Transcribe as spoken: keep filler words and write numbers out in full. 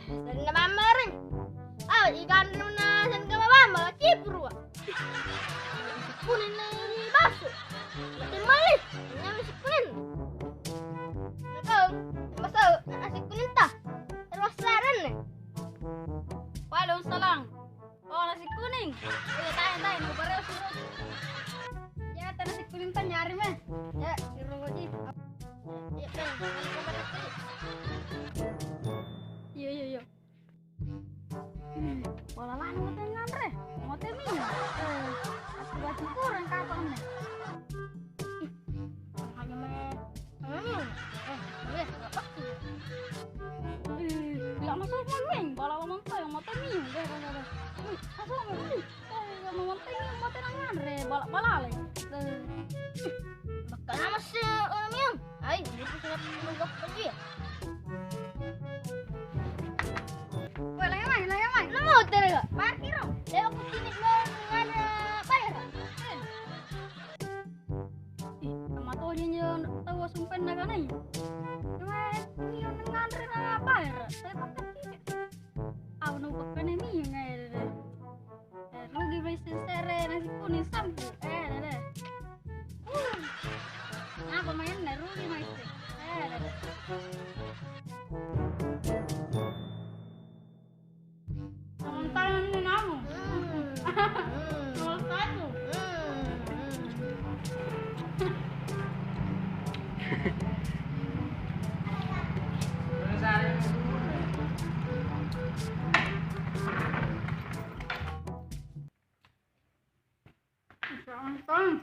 Sanna mammareng. Ah, ikanre na sanna mama, cipuru. Kuning na basu. Mati mali. Nyameng sikuning. Nakau, masau, nasi kuning ta. Terus saranne. Waalaikumsalam. Oh, nasi kuning. Iya, tae, tae, nau bareo suro. Ya, ta nasi kuning ta nyari me. Ya, suro ji. Iya, tae, nau bareo suro. Iya, iya, iya. Hmm, bola lanu mate nganre. Mate mi. Eh, aku baca kurang kapang nih. Hanya me Anjing. Eh, gue nggak pasti. Ih, nggak masuk, Meng. Bala lamang tayang mata mi. Deh, deh, deh, deh. Wih, masuk, Meng. Wih, eh, yang mau mata mi, mata nang nganre, bala-bala le. Deh. Bakka nama sih, orang yang. Ayo, itu siapa yang mau bakal dia? Weh, lagi mai, lagi mai. Namo tere gak? Parkir dong. Lewat kucing lo, nggak ada bayar. Eh. Ih, kamma tojeng anjo taua sumpaeng nakanaya. Cuma mio nganre na bayara, saya pakkacini. Au nupakkanai mio ngai dede. Eh, rugi maissen se're nasi kuning sampu. Eh, dede. Uh. Apa mainna rugi maissen. Eh, dede. Tangan-tangan ini namu. Hmm. Hmm. Nomor satu. Hmm. Hmm. Tangan-tangan.